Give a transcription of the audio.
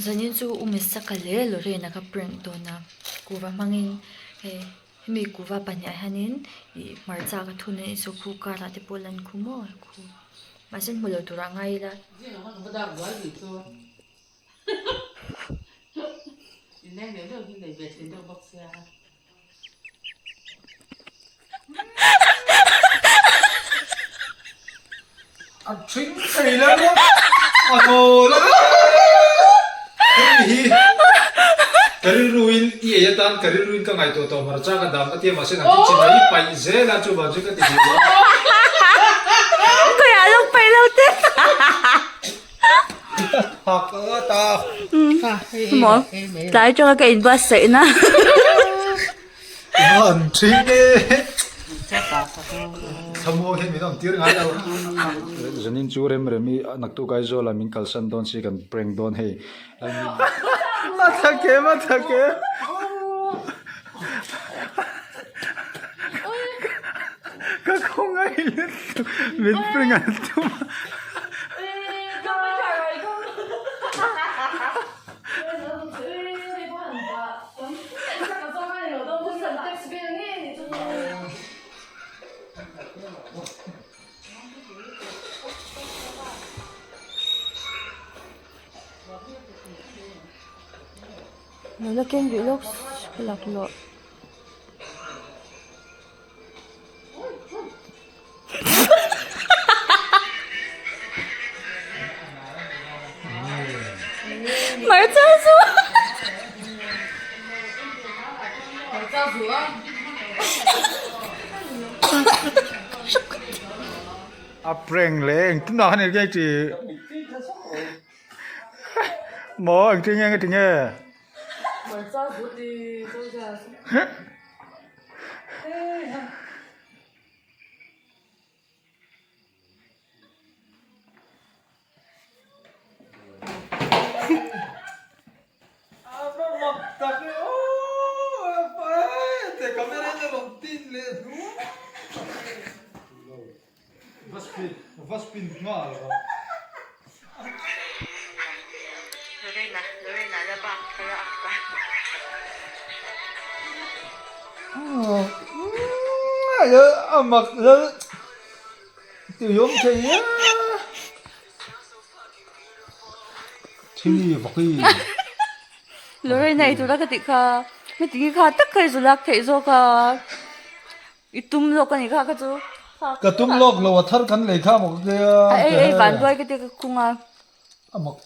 Zanin chu u Mesaka leh Lorraine a ka prank dawn a kuhva hmangin hei hemi kuhva pahnih ah hianin ih hmarcha ka thun a nih chu khu car ah te pawh lan khu maw khu mahse hmu lo turah a ngai ila. A thing thei lo a thaw lo hemi hi ka rilruin i ei atan ka rilruin ka ngaihtuah tawh hmarcha ka dam ka tia mahse nang chu chin mai paih zel a chuvang chu ka ti duh lo. Khawiah lo paih lo teh. Maw tlai atanga ka inbuatsaih na. An thing e. Thlamuang hian min awm tir ngai lo. Zanin chu rem rem i naktuk Aizawl ah min kalsan dawn si kan prank dawn hei. A tha kem a tha kem. Ka khawngaih lutuk min prank an tum a. Lo la keng rih lawk ka laklawh. Hmarcha zu A prank leh engtin ah khan eng ti maw engtin nge engtin nge. Lorena Lorena la bak thar a ak ta. Lorena ei tura ka tih kha heti kha tak kha i zu lak theih zawk a. I tum lawk a ni kha kha chu. Ka tum lawk lo a thar kan lei kha maw ka tia. A ei ei van duai ka tia ka khung a. A mak.